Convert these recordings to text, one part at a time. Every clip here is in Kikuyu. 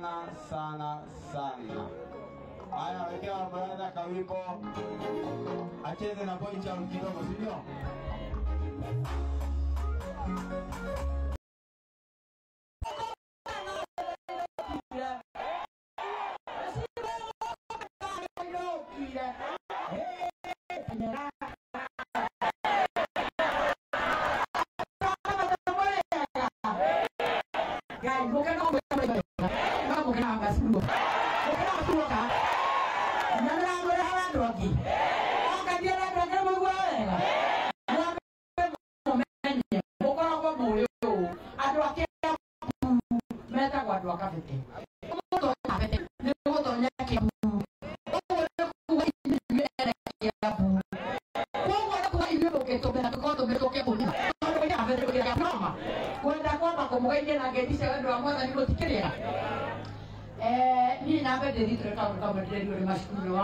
sana sana sana. Haya, wekea brother kawimbo acheze na boy child kidogo, si ndio?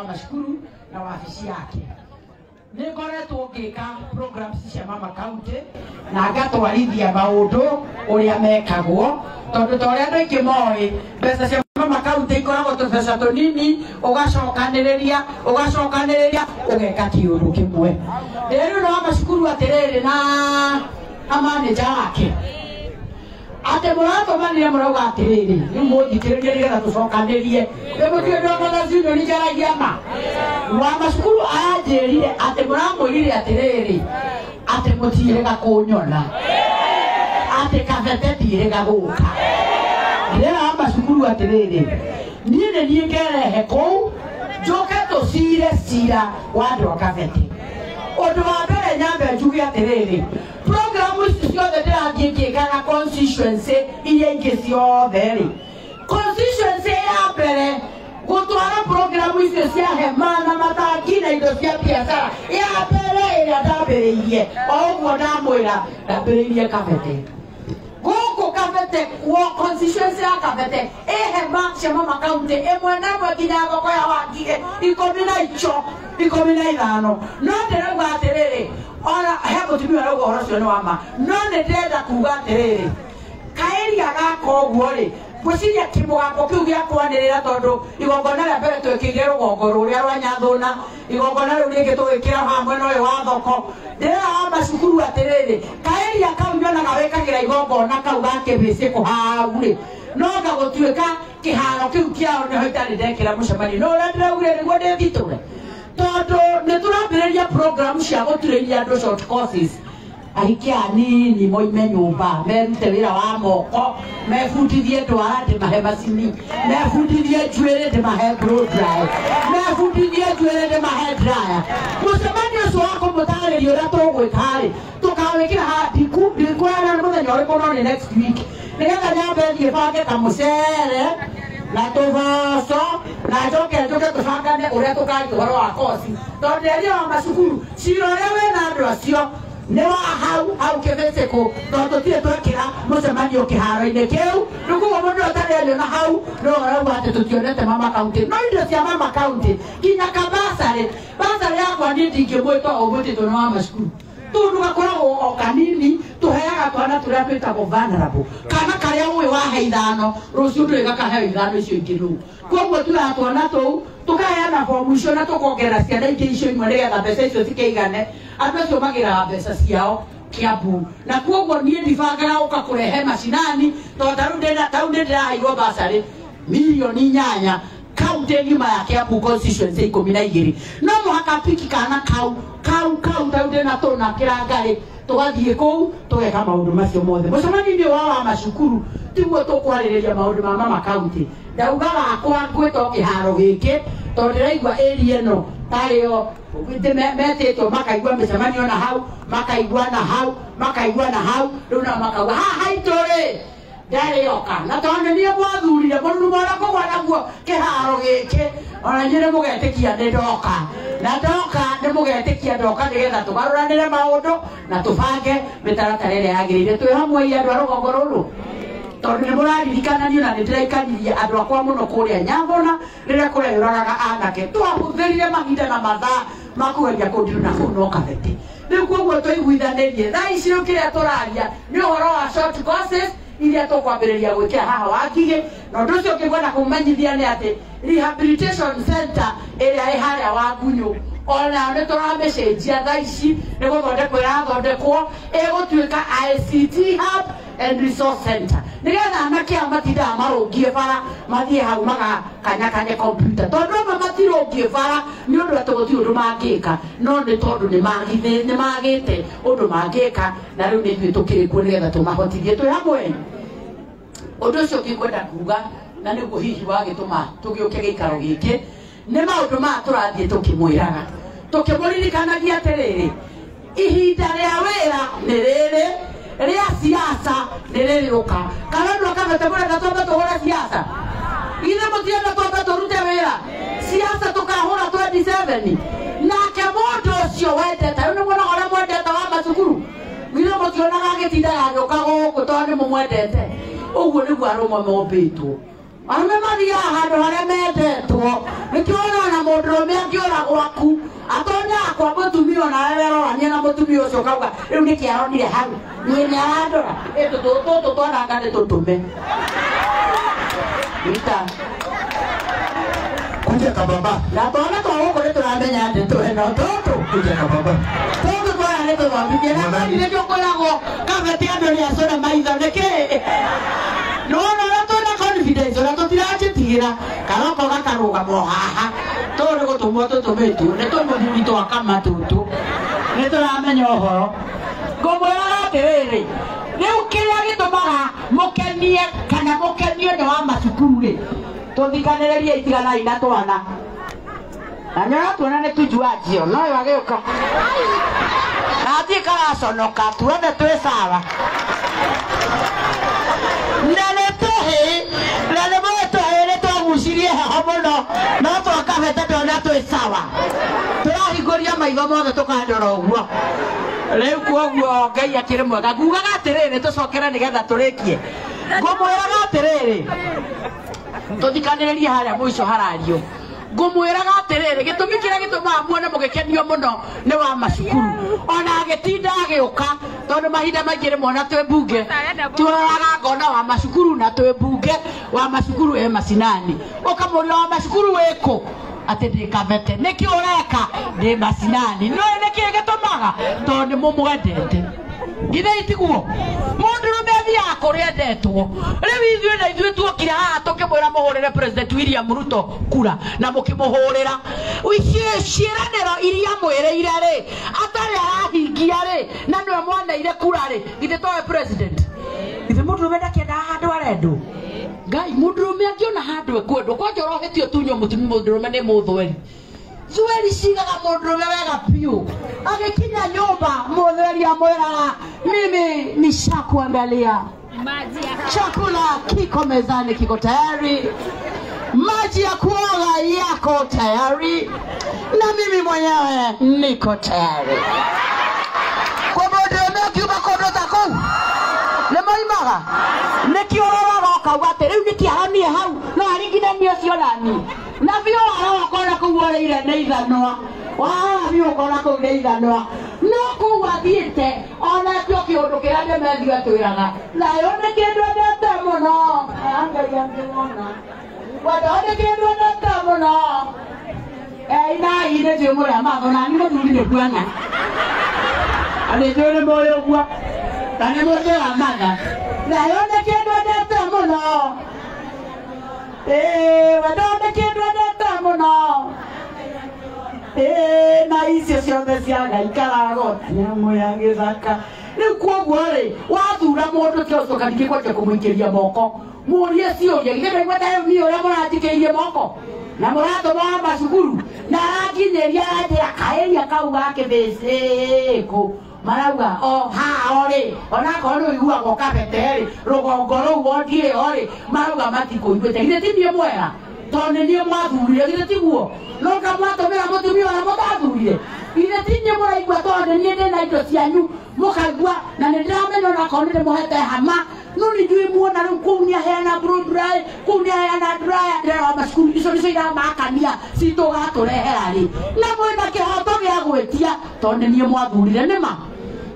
Mashukuru na wabici yake nĩngoretwo ngĩka programs cia Mama County na ngatwarithia maũndũ ũrĩa mekagwo tondũ ta ũrĩa andũ aingĩ moĩ mbeca cia Mama County ikoragwo tũbeca tũnini ũgacokanĩrĩria ũgacokanĩrĩria ũgeka kĩũndũ kĩmwe. Rĩu no macukuru atĩrĩrĩ na manager wake atĩ mũratũmanire mũrauga atĩrĩrĩ rĩu mũthikĩrĩrie nĩgetha tũcokanĩrie rĩu mũtiũĩ ndĩrona nĩ njaragia ma wa macukuru aranjĩrire atĩ mũramwĩrire atĩrĩrĩ atĩ mũtiĩrĩga kũnyona atĩ Kabete ndiĩrĩga gũka. Ndĩrera wa macukuru atĩrĩrĩ niĩ nĩ niĩ ngerehe kũu njoke tũcire cira wa andũ a Kabete. Ũndũ wa mbere nyambe njuge atĩrĩrĩ programu ici ciothe ndĩrathiĩ ngĩkaga constituency iria ingĩ ciothe rĩ constituency ya mbere gũtwara programu icio cia hema na matangi na indo cia biacara ya mbere ĩrĩa ndambĩrĩirie o ũguo ndamwĩra ndambĩrĩirie Kabete gũkũ Kabete constituency ya Kabete ĩ hema cia Mama County ĩmwe na ĩmwe nginya thoko ya Wangige 15 no ndĩrauga atĩrĩrĩ ona he mũtumia ũrauga ũhoro ũcio nĩ wa ma no nĩ ndĩrenda kuga atĩrĩrĩ kaĩria gaka ũguo rĩ ngwĩciria kĩmũgambo kĩu gĩa kwanĩrĩra tondũ igongona rĩa mbere twĩkĩire rũgongo rũrĩa rwa Nyathũna igongona rĩu rĩngĩ tũgĩkĩra haha mwena ũyũ wa thoko ndĩrera wa macukuru atĩrĩrĩ kaĩria kau nyonaga wĩkagĩra igongona kau ga kĩbĩcĩkũ hau rĩ no nga gũtuĩka kĩharo kĩu kĩao nĩho itarĩ ndekĩra mũcemanio no ũrĩa ndĩraugire nĩguo ndĩthitũre tondũ nĩ tũrambĩrĩria program cia gũturĩria andũ short courses ahiki anini moime nyũmba merute wĩra wa moko mebundithie ndwara ndĩmahe macini mebundithie njuĩrĩ ndĩmahe blow dry mebundithie njuĩrĩ ndĩmahe dryer. Mũcemanio ũcio wa kũmũtarĩria ũrĩa tũgwĩka rĩ tũkawĩkĩra ndikuoya nĩ mũthenya ũrĩkũ no nĩ next week nĩgetha nyambe thiĩ bange kamũcere na tũboco na njoke njũke tũbangane ũrĩa tũkaria ũhoro wa koci tondũ ndĩaria wa macukuru cira ũrĩa wĩna andũ acio nĩ wa hau hau kĩbĩcĩkũ tondũ tũtirĩ twekĩra mũcemanio kĩharo-inĩ kĩu rĩu koguo mũndũ ũtarĩ na hau no arauga atĩ tũtionete Mama County no indo cia Mama County nginya kabasarĩ basarĩ yakwa niĩ ndingĩmwĩta ũmwĩtĩtwo nĩ wa macukuru tũndũ gakoragwo o kanini tũheaga twana tũrĩa twĩtagwo vulnerable kana karĩa ũĩ wahe ithano rũciũ ndũrĩ gakaheo ithano icio ingĩ nũu koguo tuoyaga twana tũu tũkaheana bomu icio na tũkongerera ciana ingĩ icio imwe nĩgetha mbeca icio cikĩigane andũ acio magĩraga mbeca ciao Kiambu na koguo niĩ ndibangaga gũka kũrehe macinani tondũ tarĩu nĩ ndĩraheirwo basarĩ mirioni 8 kaunti ng'ima ya Kiambu constituency 12 no mũhaka piki kana kau kau kau tarĩu ndĩna tũna kĩrangarĩ tũgathiĩ kũu tũgeka maũndũ macio mothe. Mũcemanio-inĩ wa macukuru tiguo tũkwarĩrĩria maũndũ ma Mama County ndauga wakwa ngwĩtwo kĩharo gĩkĩ tondũ ndĩraigua area ĩno tarĩo metĩtwo makaigua mĩcemanio na hau makaigua na hau makaigua na hau rĩu nao makauga haha haitũ rĩ ndarĩoka na tondũ niĩ mwathurire mũrurumo ũrĩa kũgwa naguo kĩharo gĩkĩ ona inyuĩ nĩ mũgetĩkia nĩ ndoka na ndoka nĩ mũgetĩkia ndoka nĩgetha tũgarũranĩre maũndũ na tũbange mĩtaratara ĩrĩa yagĩrĩire twĩ hamwe andũ a rũgongo rũrũ tondũ nĩ mũraririkana niĩ ona nĩ ndĩraikaririe andũ akwa mũno kũrĩa Nyathũna rĩrĩa kũreyũragaga anake twahũthĩrire mahinda na mathaa ma kũgeria kũndirũ na kũu no Kabete rĩu koguo tũiguithanĩrie thaa ici rĩu kĩrĩa tũraria nĩ ũhoro wa short courses iria tũkwambĩrĩria gwĩkĩra haha Wangigĩ. Na ũndũ ũcio ũngĩ ngwenda kũmenyithia nĩ atĩ rehabilitation center ĩrĩa ĩ harĩa Wangunyũ ona nĩ tũramĩcenjia thaa ici, nĩ gũthondekwo ĩrathondekwo, ĩgũtuĩka ICT hub and resource center, nĩgetha anake aya matindaga marũngiĩ bara mathiĩ hau magakanyakanye kompiuta, tondũ amwe matirũngiĩ bara nĩ ũndũ atĩ gũtirĩ ũndũ mangĩka, no nĩ tondũ nĩ magĩte ũndũ mangĩka, na rĩu nĩ ithuĩ tũkĩrĩ kuo nĩgetha tũmahotithie twĩ hamwe. Ũndũ ũcio ũngĩ ngwenda kuga, na nĩguo hihi wagĩtũma tũgĩũke gĩikaro gĩkĩ, nĩ maũndũ maya tũrathiĩ tũkĩmwĩraga, tũkĩmũririkanagia atĩrĩrĩ, ihinda rĩa wĩra nĩ rĩrĩ, rĩa siasa nĩ rĩrĩũka. Kana andũ akabete mũrenda twambe tũhũre siasa? Ithe mũtirenda twambe tũrute wĩra? Siasa tũkahũra 27. Nake mũndũ ũcio wendete, rĩu nĩ muonaga ũrĩa mwendete wa macukuru, ithe mũtionaga agĩtindaga agĩũka gũkũ tondũ nĩ mũmwendete. Ũguo nĩguo arũme mombĩtwo. Arũme mathiaga handũ harĩa mendetwo. Nĩkĩo ũrona mũndũrũme angĩũra gwaku, atonyaga kwa mũtumia onawe werorania na mũtumia ũcio ũkauga rĩu nĩkĩ aronire hau, niĩ nĩ arandora, tũtũ twananga nĩ tũtũme. Rita. Kuja kababa. Na twana twa gũkũ nĩ tũramenya ndeto ĩno tũtũ. Kuja kababa. Tũtũ twaya nĩ tũthomithie na nĩkĩo kwĩragwo kabete andũ nĩ acũna maitho nĩkĩ? Nĩwona ũrĩa twĩna confidence ũrĩa tũtiranjĩtigĩra, karoko gakarũgama o haha, tũũ nĩ gũtũmwo tũtũmĩtwo, nĩ tũmũthuri twa kama tũtũ, nĩ tũramenya ũhoro. Ngũmwĩraga atĩrĩrĩ, rĩu kĩrĩa gĩtũmaga mũkenie kana mũkenio nĩ wa macukuru rĩ, tũthikanĩrĩrie itiganai na twana. Na nĩ ũratuona nĩ tujuanjio, no ũyũ agĩũka. Na athiĩ karaconoka, tuone twĩ sawa. Na nĩ tũhĩ, na nĩ mũĩ tũhĩ nĩ twagucirie heho mũno, no twakabete ndona twĩ sawa. Tũrahingũria maitho mothe tũkandora ũguo. Rĩu kwoguo Ngai akĩrĩ mwega. Ngugaga atĩrĩrĩ, tũcokere nĩgetha tũrĩkie. Ngũmwĩraga atĩrĩrĩ, tũthikanĩrĩrie harĩa mũico harario. Ngũmwĩraga atĩrĩrĩ, gĩtũmi kĩrĩa gĩtũmaga muone mũgĩkenio mũno nĩ wa macukuru, ona agĩtinda agĩũka, tondũ mahinda maingĩ rĩmwe ona twĩ mbunge tuoraga ngona wa macukuru na twĩ mbunge wa macukuru e macinani, ũkamũria wa macukuru wĩkũ, atĩ ndĩ Kabete. Nĩkĩ ũreka? Ndĩ macinani. Nĩũĩ nĩkĩ gĩtũmaga? Tondũ nĩ mũmwendete. Githĩ tiguo? Mũndũrũme athiaga kũrĩa endetwo. Rĩu ithuĩ na ithuĩ tuokire haha tũkĩmwĩra mũhũrĩre President William Ruto kura na mũkĩmũhũrĩra. Ciĩranĩro iria mwĩrĩire rĩ, atarĩ arahingia rĩ, na nĩwe mwaneire kura rĩ, githĩ towe president? Githĩ mũndũrũme ndakĩendaga handũ arendwo? Ngai, mũndũrũme angĩona handũ ekwendwo, kwanja ũrohĩtio tunywo mũtumia mũndũrũme nĩ mũthweri. Thweri cigaga mũndũrũme wega biũ. Agĩkinya nyũmba mũthweri amwĩraga, mimi nishakuandalia chakula, kiko mezani, kiko tayari, maji ya kuoga yako tayari, na mimi mwenyewe niko tayari. Kwa mũndũrũme ũkiuma kũndũ ta kũu nĩ moimaga, nĩkĩo ũroraga ũkauga atĩ rĩu nĩkĩ aronie hau, no aringithanie ũcio nani. Na biũ warora ũkona kũu orĩire nĩ ithanwa, warora biũ ũkona kũu nĩ ithanwa, no kũu athiĩte onakĩo kĩũndũ kĩrĩa Demetrio atwĩraga, thayũ nĩ kĩndũ endete mũno, Ngai angĩwona, wendo nĩ kĩndũ endete mũno. Inai nĩ njũĩ mũrĩa matho, na niĩ mũthuri nĩ nguona, na nĩ njũĩ nĩ mũĩ ũguo, na nĩ mũthĩ wa matha. Thayũ nĩ kĩndũ endete mũno, wendo nĩ kĩndũ endete mũno, na icio ciothe cia Ngai karagota nyamũ ya gĩthaka. Rĩu kwoguo rĩ, wathura mũndũ ta ũcio ũkaningĩ kwanja kũmũikĩria moko, mũrie ciũria, githĩ ndũigua ta rĩu niĩ ũrĩa mũranjikĩirie moko na mũratũma wa macukuru na aranginyĩria aranjĩra kaĩria kau ga kĩbĩcĩkũ, marauga o haha o rĩ, onakorwo nĩ ũiguaga ũkabete rĩ, rũgongo rũu wondi ĩyo rĩ, marauga matikũiguĩte. Githĩ ti niĩ mwega? Tondũ nĩ niĩ mwathurire, githĩ tiguo? No kamwatũmĩra mũtumia ũrĩa mũtathurire. Githĩ ti inyuĩ mũraigua tondũ nĩ niĩ ndĩna indo cianyu mũkaigua, na nĩ ndĩramenya onakorwo nĩ ndĩmũhete hama, no nĩ njũĩ muona rĩu kũu nĩ aheana blow dry, kũu nĩ aheana dryer, ndĩrera macukuru icio nĩcio iramakania citũgatũrehera rĩ, na mwĩna kĩhoto gĩa gwĩtia tondũ nĩ niĩ mwathurire, nĩ ma.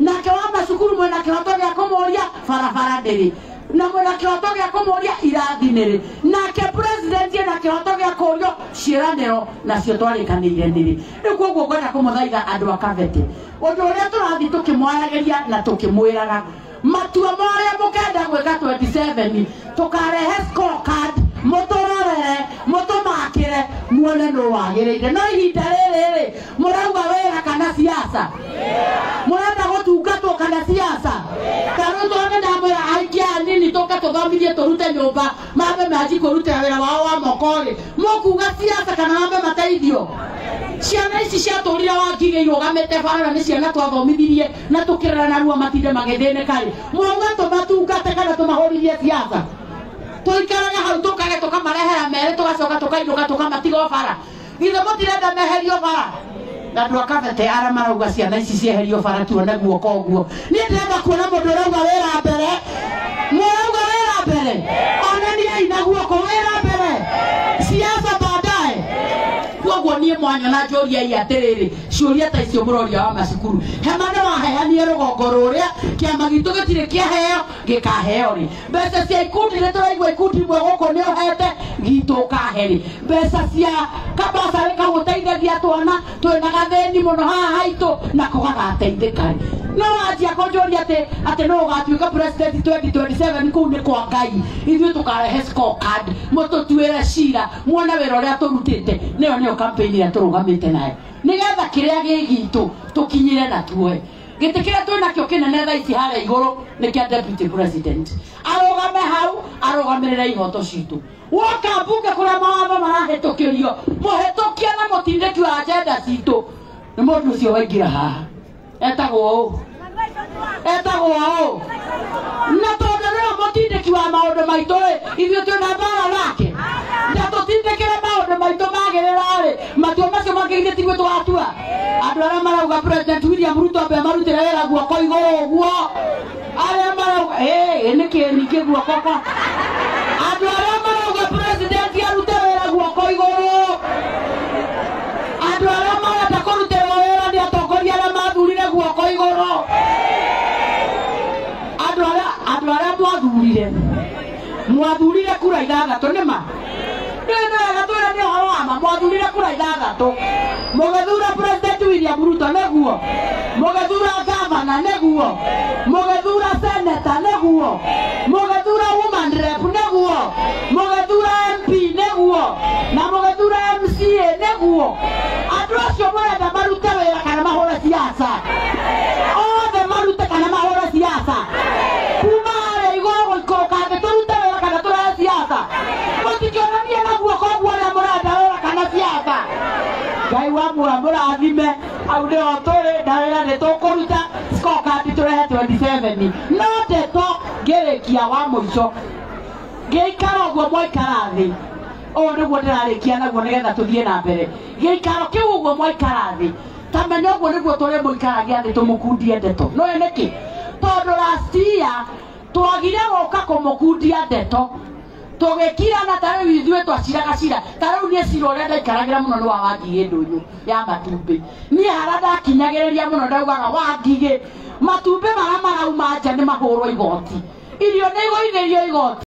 Nake wa macukuru mwĩna kĩhoto gĩa kũmũria barabara ndĩrĩ. Na mwena kĩhoto gĩa kũmũria irathi nĩrĩ, nake president ena kĩhoto gĩa kũrio ciĩranĩro nacio twarĩkanĩire nĩrĩ. Rĩu koguo ngwenda kũmũthaitha andũ a Kabete, ũndũ ũrĩa tũrathiĩ tũkĩmwaragĩria na tũkĩmwĩraga, matua marĩa mũkenda gwĩka 27 tũkarehe scorecard, mũtũrorere, mũtũmakĩre, muone nũ wagĩrĩire. No ihinda rĩrĩ rĩ, mũrauga wĩra kana siasa? Mũrenda gũtungatwo kana siasa? Ta rĩu tondũ ndamwĩra aikia anini tũke tũthomithie tũrute nyũmba, mambe manji kũrutĩra wĩra wao wa moko rĩ, mũkuga siasa kana mambe mateithio? Ciana ici ciatũrire wa Ngigĩ irũgamĩte bara nĩ ciana twathomithirie na tũkĩrera narua matinde magĩthĩnĩka rĩ, mwauga tũmatungate kana tũmahũrithie siasa? Tũikaraga hau tũkage tũkamarehera merĩ, tũgacoka tũkainũka tũkamatiga o bara. Githĩ mũtirenda meherio bara? Na andũ a Kabete arĩa marauga ciana ici cieherio bara tuone guoko ũguo. Niĩ ndĩrenda kuona mũndũ ũrauga wĩra mbere. Mũrauga wĩra mbere? Onaniai na guoko, wĩra mbere, siasa baadaye. Koguo niĩ mwanyona njũriai atĩrĩrĩ, ciũria ta icio mũroria wa macukuru, hema nĩ waheanire rũgongo rũrĩa kĩama gitũ gĩtirĩ kĩaheo, gĩkaheo rĩ? Mbeca cia ikundi nĩ tũraigua ikundi imwe gũkũ nĩ ũhete, gitũ ũkahe rĩ? Mbeca cia kabacarĩ kagũteithagia twana twĩna gathĩni mũno haha haitũ nako gagateithĩka rĩ? No wanjia kũnjũria atĩ nũ ũgatuĩka president 2027, kũu nĩ kwa Ngai. Ithuĩ tũkarehe scorecard, mũtũtuĩre cira, muone wĩra ũrĩa tũrutĩte. Nĩyo nĩyo campaign ĩrĩa tũrũgamĩte nayo, nĩgetha kĩrĩa gĩ gitũ tũkinyĩre na tuoe. Gĩtĩ kĩrĩa twĩnakĩo kĩnene thaa ici harĩa igũrũ nĩ kĩa deputy president, arũgame hau arũgamĩrĩre ihoto citũ. Woka mbunge kũrĩa mawatho marahĩtũkĩrio, mũhĩtũkia na mũtindĩki wa agenda citũ nĩ mũndũ ũcio waingĩra haha etagwo ũũ, etagwo ũũ. Na tondũ nĩwe mũtindĩki wa maũndũ maitũ rĩ, ithuĩ twĩna mbara nake na tũtindĩkĩre maũndũ maitũ magĩrĩra rĩ, matua macio mangĩgithĩ tiguo tũgatua. Andũ arĩa marauga President William Ruto ambe marutĩre wĩra guoko igũrũ ũguo, arĩa marauga ĩ nĩkĩ ningĩ guoko kwa andũ arĩa marauga president arute wĩra guoko igũrũ, andũ arĩa marenda kũrutĩrwo wĩra nĩ atongoria arĩa mathurire guoko igũrũ, andũ arĩa mwathurire kura ithathatũ nĩ ma nĩ wega twĩre nĩ ũhoro wa ma, mwathurire kura ithathatũ, mũgĩthura President William Ruto nĩguo, mũgĩthura gavana nĩguo, mũgĩthura senator nĩguo, mũgĩthura woman rep nĩguo, mũgĩthura MP nĩguo, na mũgĩthura MCA nĩguo. Andũ acio marenda marute wĩra kana mahũre siasa? Othe marute kana mahũre siasa? Kuma harĩa igũrũ gũikũrũka thĩ tũrute wĩra kana tũrehe siasa? Mũtikĩonanie na guoko ũguo ũrĩa mũrenda wĩra kana siasa. Ngai wa muoyo mũrathime, hau nĩho tũrĩ na wĩra nĩ tũkũruta, scorecard tũrehe 27. No ndeto ngĩrĩkia wa mũico, ngĩikara ũguo mwaikara thĩ, ũũ nĩguo ndĩrarĩkia naguo nĩgetha tũthiĩ na mbere. Gĩikaro kĩu ũguo mwaikara thĩ, ta menya ũguo nĩguo tũrĩ mũikaragia thĩ tũmũkundie ndeto. Nĩũĩ nĩkĩ? Tondũ last year twagire gũka kũmũkundia ndeto, tũgĩkirana ta rĩu ithuĩ twaciraga cira. Ta rĩu niĩ cira ũrĩa ndaikaragĩra mũno nĩ wa Wangigĩ ndũnyũ ya matumbĩ. Niĩ harĩa ndakinyagĩrĩria mũno ndaugaga Wangigĩ matumbĩ marĩa marauma nja nĩ mahũrwo igoti, irio nĩ igũithĩrio igoti.